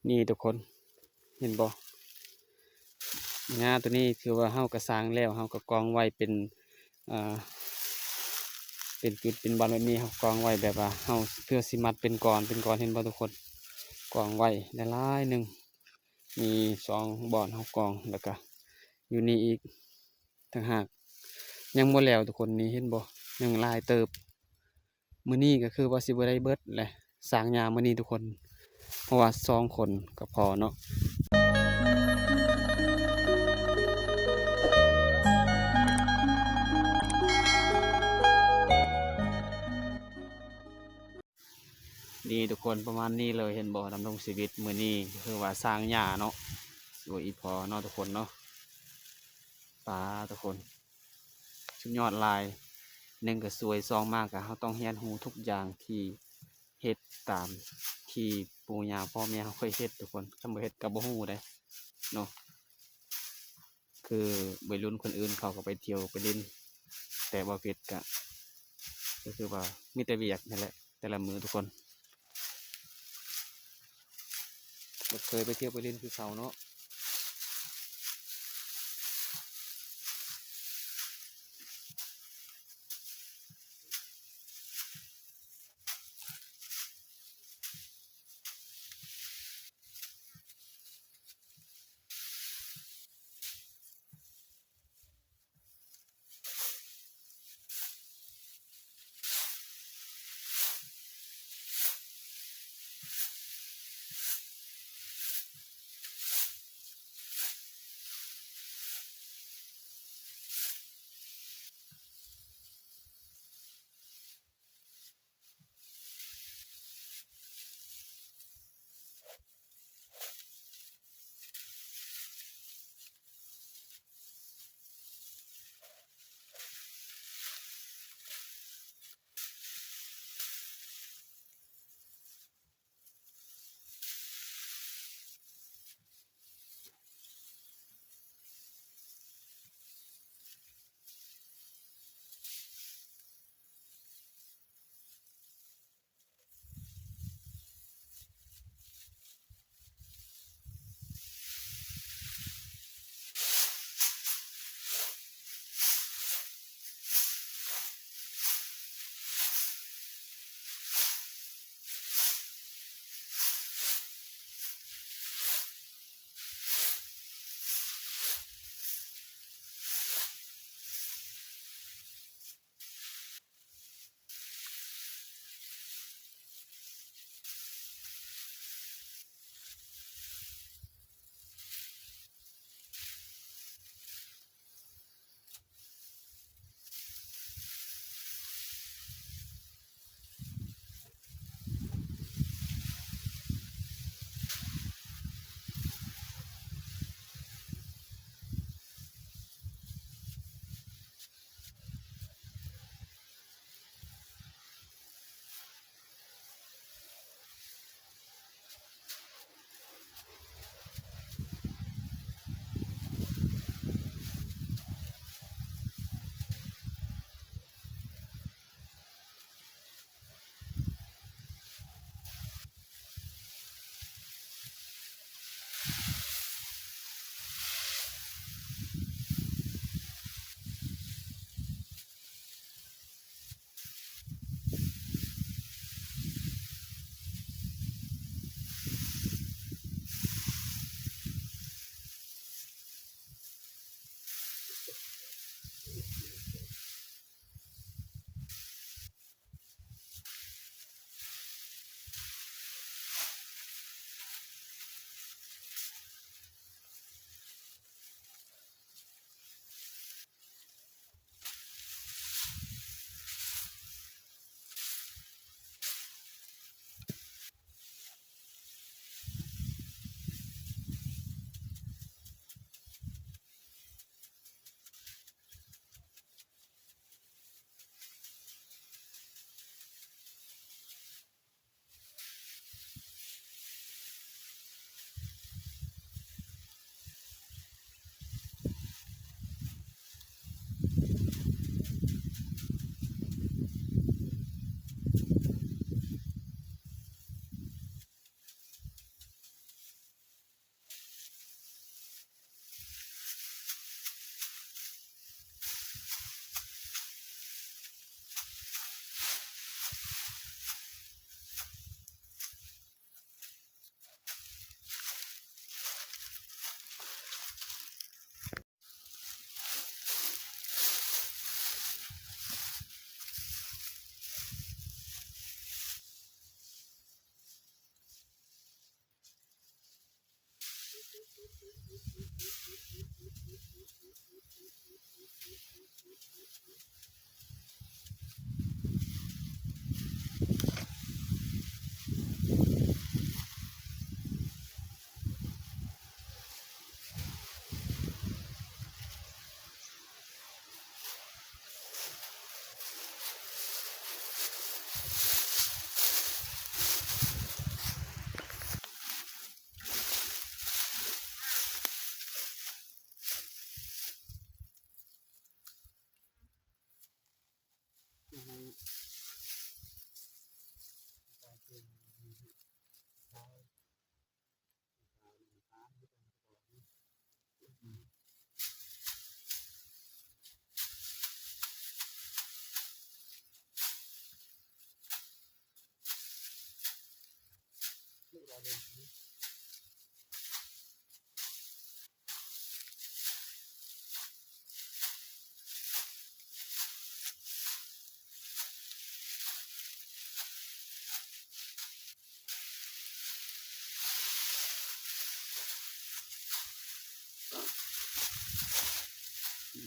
ນີ້ທຸກຄົນ ເຫັນບໍ່? ຫຍ້າໂຕນີ້ຖືວ່າເຮົາກະສ້າງແລ້ວ ເຮົາກະກອງໄວ້ເປັນ ເປັນຈຸດເປັນບ່ອນແບບນີ້ ເຮົາກອງໄວ້ແບບວ່າເຮົາເພື່ອຊິມັດເປັນກອນເປັນກອນ ເຫັນບໍ່ທຸກຄົນ? ກອງໄວ້ຫຼາຍໆໜຶ່ງ ມີສອງບ່ອນເຮົາກອງ ແລ້ວກະຢູ່ນີ້ອີກ ຕ່າງຫາກ ຍັງບໍ່ແລ້ວທຸກຄົນ ນີ້ເຫັນບໍ່? ຍັງຫຼາຍເຕີບ. ມື້ນີ້ກະຄືວ່າຊິບໍ່ໄດ້ເບິດແຫຼະ ສ້າງຫຍ້າມື້ນີ້ທຸກຄົນ ເພາະວ່າສອງຄົນກະພໍເນາະ. ນີ້ທຸກຄົນ ປະມານນີ້ເລີຍ ເຫັນບໍ່? ດຳລົງຊີວິດມື້ນີ້ກະຄືວ່າສ້າງຫຍ້າເນາະ ໂດຍອີ່ພໍເນາະທຸກຄົນເນາະ. ປາ ທຸກຄົນ ສຸດຍອດຫຼາຍ ໜຶ່ງກະສວຍ ສອງມາກະເຮົາຕ້ອງຮຽນຮູ້ທຸກຢ່າງທີ່ເຮັດຕາມທີ່ປູ່ຍ່າພໍ່ແມ່ເຮົາເຄີຍເຮັດທຸກຄົນ ຄັນບໍ່ເຮັດກະບໍ່ຮູ້ເດ້ເນາະ. ຄືໄວລຸ້ນຄົນອື່ນເຂົາກະໄປທ່ຽວໄປຫຼິ້ນ ແຕ່ບໍ່ຜິດກະ ກະຄືວ່າມີແຕ່ວຽກຫັ້ນແຫຼະ ແຕ່ລະມື້ທຸກຄົນ ບໍ່ເຄີຍໄປທ່ຽວໄປຫຼິ້ນຄືເຂົາເນາະ.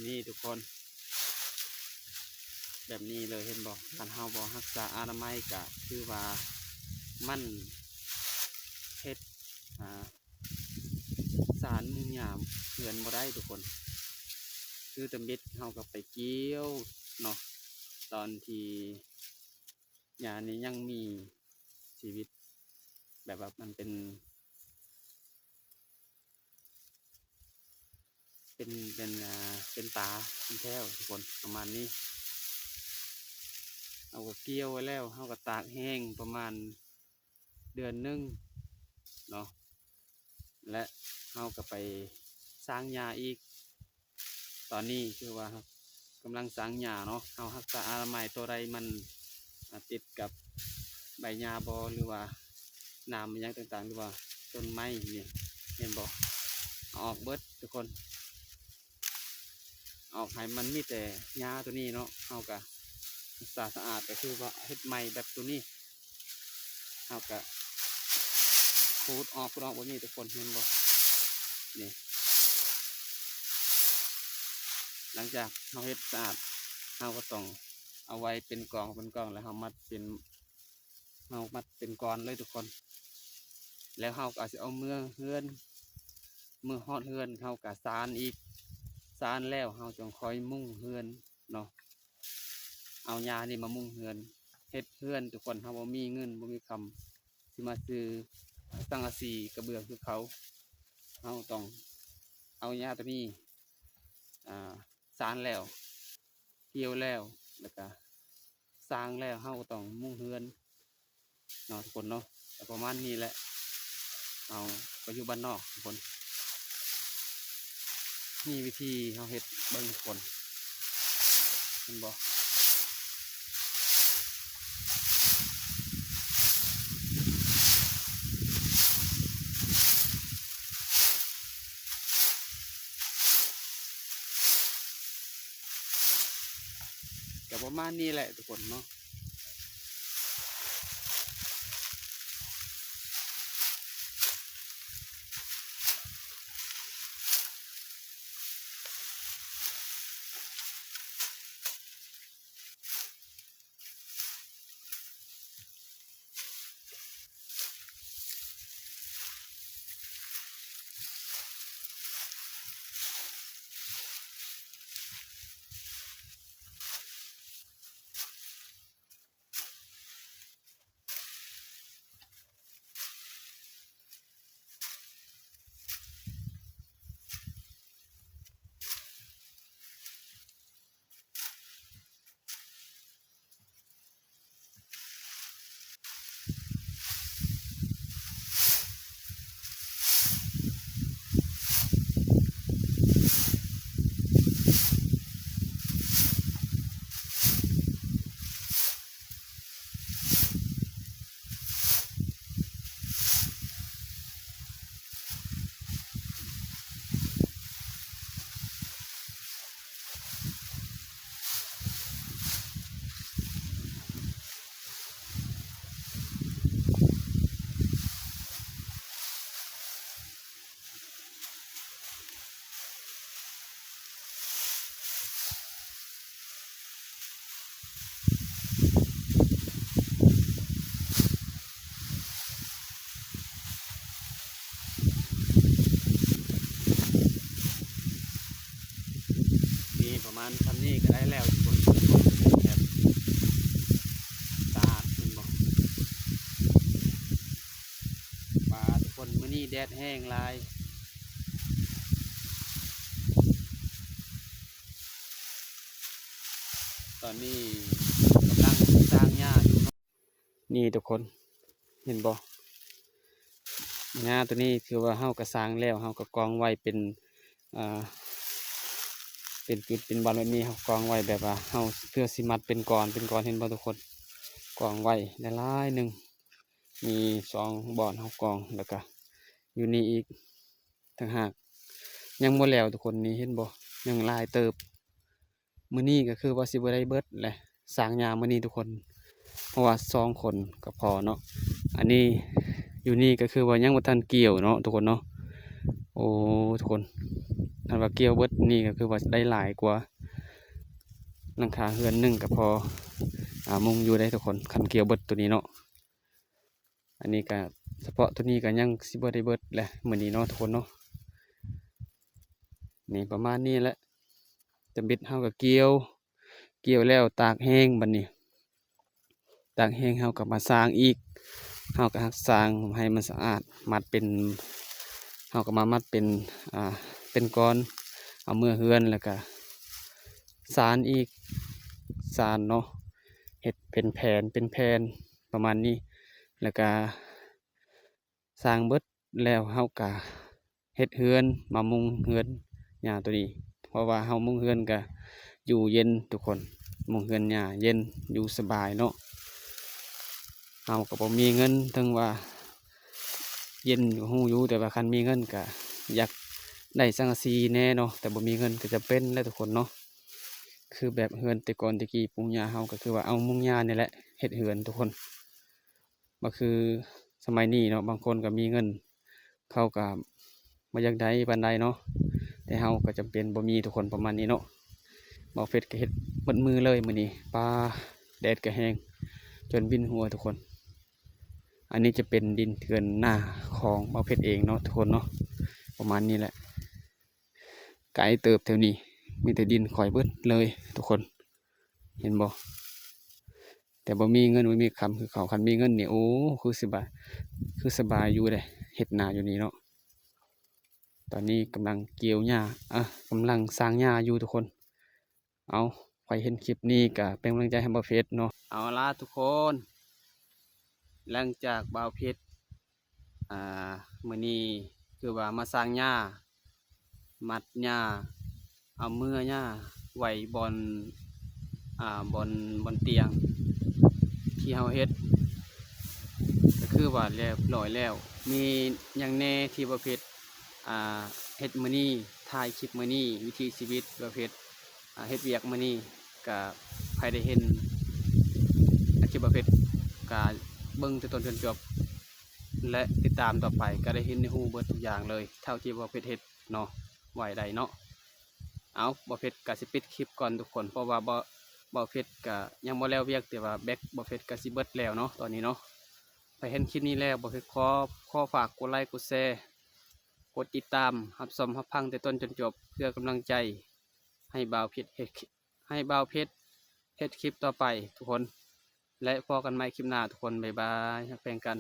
ນີ້ທຸກຄົນ ແບບນີ້ເລີຍ ເຫັນບໍ່? ຄັນເຮົາບໍ່ຮັກສາອະນາໄມ ກະຄືວ່າມັນເຮັດ ອ່າ ສານມຸງຫຍ້າເຮືອນບໍ່ໄດ້ທຸກຄົນ. ຄືຕຳອິດເຮົາກໍໄປກ່ຽວເນາະ ຕອນທີ່ຫຍ້ານີ້ຍັງມີຊີວິດ ແບບວ່າມັນເປັນ ເປັນ ເປັນ ອ່າ ເປັນຕາ ເປັນແຖວທຸກຄົນ ປະມານນີ້. ເຮົາກໍກ່ຽວໄວ້ແລ້ວ ເຮົາກໍຕາກແຫ້ງປະມານເດືອນໜຶ່ງເນາະ ແລະ ເຮົາກໍໄປສາງຫຍ້າອີກ. ຕອນນີ້ຄືວ່າກຳລັງສາງຫຍ້າເນາະ ເຮົາຮັກສາອະນາໄມ ໂຕໃດມັນ ອ່າ ຕິດກັບໃບຫຍ້າບໍ່ ຫຼືວ່າໜາມຫຍັງຕ່າງໆ ຫຼືວ່າຕົ້ນໄມ້ນີ້ ເຫັນບໍ່? ເອົາອອກເບິດທຸກຄົນ ເອົາອອກໃຫ້ມັນມີແຕ່ຫຍ້າໂຕນີ້ເນາະ ເຮົາກະຮັກສາສະອາດ ກໍຄືວ່າເຮັດໃໝ່ແບບໂຕນີ້ ເຮົາກະຂູດອອກ ຂູດອອກແບບນີ້ທຸກຄົນ ເຫັນບໍ່? ນີ້ ຫຼັງຈາກເຮົາເຮັດສະອາດ ເຮົາກໍຕ້ອງເອົາໄວ້ເປັນກອງ ເປັນກອງ ແລ້ວເຮົາມັດເປັນ ເຮົາມັດເປັນກ້ອນເລີຍທຸກຄົນ ແລ້ວເຮົາກໍຊິເອົາເມືອເຮືອນ ເມືອຮອດເຮືອນເຮົາກໍສານອີກ ສານແລ້ວເຮົາຈຶ່ງຄ່ອຍມຸງເຮືອນເນາະ ເອົາຫຍ້ານີ້ມາມຸງເຮືອນ ເຮັດເຮືອນທຸກຄົນ. ເຮົາບໍ່ມີເງິນບໍ່ມີຄຳຊິມາຊື້ສັງກະສີກະເບື້ອງຄືເຂົາ ເຮົາຕ້ອງເອົາຫຍ້າໂຕນີ້ ອ່າ ສານແລ້ວ ກ່ຽວແລ້ວ ແລ້ວກະສາງແລ້ວ ເຮົາກໍຕ້ອງມຸງເຮືອນເນາະທຸກຄົນເນາະ. ກໍປະມານນີ້ແຫຼະ ເຮົາກໍຢູ່ບ້ານນອກທຸກຄົນ ມີວິທີເຮົາເຮັດເບິ່ງທຸກຄົນ ເຫັນບໍ່? ກໍປະມານນີ້ແຫຼະທຸກຄົນເນາະ. ເ ປະມານຊ່ຳນີ້ກໍໄດ້ແລ້ວທຸກຄົນ ແບບສະອາດ ເຫັນບໍ່? ປາ ທຸກຄົນ ມື້ນີ້ແດດແຮງຫຼາຍ. ຕອນນີ້ກຳລັງສາງຫຍ້າຢູ່ເນາະ ນີ້ທຸກຄົນ ເຫັນບໍ່? ຫຍ້າໂຕນີ້ຄືວ່າເຮົາກໍສາງແລ້ວ ເຮົາກໍກອງໄວ້ເປັນ ອ່າ ເປັນຈຸດເປັນບ່ອນແບບນີ້ ເຮົາກອງໄວ້ແບບວ່າເຮົາເພື່ອຊິມັດເປັນກອນເປັນກອນ ເຫັນບໍ່ທຸກຄົນ? ກອງໄວ້ຫຼາຍໆໜຶ່ງ ມີສອງບ່ອນເຮົາກອງ ແລ້ວກະຢູ່ນີ້ອີກຕ່າງຫາກ ຍັງບໍ່ແລ້ວທຸກຄົນ ນີ້ເຫັນບໍ່? ຍັງຫຼາຍເຕີບ. ມື້ນີ້ກໍຄືວ່າຊິບໍ່ໄດ້ເບິດແຫຼະ ສາງຫຍ້າມື້ນີ້ທຸກຄົນ ເພາະວ່າສອງຄົນກໍພໍເນາະ. ອັນນີ້ຢູ່ນີ້ກໍຄືວ່າຍັງບໍ່ທັນກ່ຽວເນາະທຸກຄົນເນາະ. ໂອ້ ທຸກຄົນ ຄັນວ່າກ່ຽວເບິດນີ້ກໍຄືວ່າໄດ້ຫຼາຍກວ່າຫຼັງຄາເຮືອນໜຶ່ງກໍພໍ ອາ ມຸງຢູ່ເດ້ທຸກຄົນ ຄັນກ່ຽວເບິດໂຕນີ້ເນາະ. ອັນນີ້ກະສະເພາະໂຕນີ້ກະຍັງຊິບໍ່ໄດ້ເບິດແຫຼະມື້ນີ້ເນາະທຸກຄົນເນາະ. ນີ້ປະມານນີ້ແຫຼະ ຈຳເບັດເຮົາກະກ່ຽວ ກ່ຽວແລ້ວຕາກແຫ້ງ ບັດນີ້ຕາກແຫ້ງເຮົາກະມາສາງອີກ ເຮົາກະຫັກສາງໃຫ້ມັນສະອາດ ມັດເປັນ ເຮົາກະມາມັດເປັນ ອ່າ ເປັນກ້ອນ ເອົາເມືອເຮືອນ ແລ້ວກະສານອີກ ສານເນາະ ເຮັດເປັນແຜ່ນເປັນແຜ່ນ ປະມານນີ້ ແລ້ວກະສ້າງເບິດແລ້ວ ເຮົາກະເຮັດເຮືອນ ມາມຸງເຮືອນຫຍ້າໂຕນີ້ ເພາະວ່າເຮົາມຸງເຮືອນກະຢູ່ເຢັນທຸກຄົນ ມຸງເຮືອນຫຍ້າເຢັນ ຢູ່ສະບາຍເນາະ. ເຮົາກະບໍ່ມີເງິນ ເຖິງວ່າເຢັນກະຮູ້ຢູ່ ແຕ່ວ່າຄັນມີເງິນກະຢາກໄດ້ສັງກະສີແດ່ເນາະ ແຕ່ບໍ່ມີເງິນກະຈຳເປັນແຫຼະທຸກຄົນເນາະ. ຄືແບບເຮືອນແຕ່ກ່ອນແຕ່ກີ້ ປູ່ຍ່າເຮົາກໍຄືວ່າເອົາມຸງຫຍ້ານີ້ແຫຼະເຮັດເຮືອນທຸກຄົນ ບໍ່ຄືສະໄໝນີ້ເນາະ ບາງຄົນກໍມີເງິນ ເຂົາກໍບໍ່ຢາກໄດ້ປານໃດເນາະ ແຕ່ເຮົາກໍຈຳເປັນບໍ່ມີທຸກຄົນ ປະມານນີ້ເນາະ. ບ່າວເພັດກໍເຮັດໝົດມື້ເລີຍມື້ນີ້ ປາ ແດດກໍແຮງຈົນວິນຫົວທຸກຄົນ. ອັນນີ້ຈະເປັນດິນເຮືອນນາຂອງບ່າວເພັດເອງເນາະທຸກຄົນເນາະ ປະມານນີ້ແຫຼະ. ໄກເຕີບແຖວນີ້ ມີແຕ່ດິນຂ້ອຍເບິດເລີຍທຸກຄົນ ເຫັນບໍ່? ແຕ່ບໍ່ມີເງິນບໍ່ມີຄຳຄືເຂົາ ຄັນມີເງິນນີ້ ໂອ້ ຄືຊິບາຍ ຄືສະບາຍຢູ່ເດ້ ເຮັດນາຢູ່ນີ້ເນາະ. ຕອນນີ້ກຳລັງກ່ຽວຫຍ້າ ອາ ກຳລັງສາງຫຍ້າຢູ່ທຸກຄົນ. ເອົາ ໃຜເຫັນຄລິບນີ້ກະເປັນກຳລັງໃຈໃຫ້ບ່າວເພັດເນາະ. ເອົາລະທຸກຄົນ ຫຼັງຈາກບ່າວເພັດ ອ່າ ມື້ນີ້ຄືວ່າມາສາງຫຍ້າ ມັດຫຍ້າ ເອົາເມືອຫຍ້າໄວ້ບ່ອນ ອ່າ ບ່ອນ ບ່ອນຕຽງທີ່ເຮົາເຮັດ ກໍຄືວ່າລຽບຮ້ອຍແລ້ວ. ມີຫຍັງແດ່ທີ່ບ່າວເພັດ ອ່າ ເຮັດມື້ນີ້ ຖ່າຍຄລິບມື້ນີ້ ວິຖີຊີວິດບ່າວເພັດ ອ່າ ເຮັດວຽກມື້ນີ້ ກະໃຜໄດ້ເຫັນອາຊີບບ່າວເພັດ ກະເບິ່ງແຕ່ຕົ້ນຈົນຈົບ ແລະ ຕິດຕາມຕໍ່ໄປ ກະໄດ້ເຫັນໄດ້ຮູ້ເບິດທຸກຢ່າງເລີຍ ເທົ່າທີ່ບ່າວເພັດເຮັດເນາະ ໄວ້ໄດ້ເນາະ. ເອົາ ບ່າວເພັດກະຊິປິດຄລິບກ່ອນທຸກຄົນ ເພາະວ່າບ່າວ ບ່າວເພັດກະຍັງບໍ່ແລ້ວວຽກ ແຕ່ວ່າແບັດບ່າວເພັດກະຊິເບິດແລ້ວເນາະ ຕອນນີ້ເນາະ. ໃຜເຫັນຄລິບນີ້ແລ້ວ ບ່າວເພັດຂໍ ຂໍຝາກກົດໄລ ກົດແຊ ກົດຕິດຕາມ ຮັບຊົມ ຮັບຟັງແຕ່ຕົ້ນຈົນຈົບ ເພື່ອກຳລັງໃຈໃຫ້ບ່າວເພັດເຮັດ ໃຫ້ບ່າວເພັດເຮັດຄລິບຕໍ່ໄປທຸກຄົນ ແລະ ພໍ້ກັນໃໝ່ຄລິບໜ້າທຸກຄົນ ບາຍບາຍ ຮັກແພງກັນ.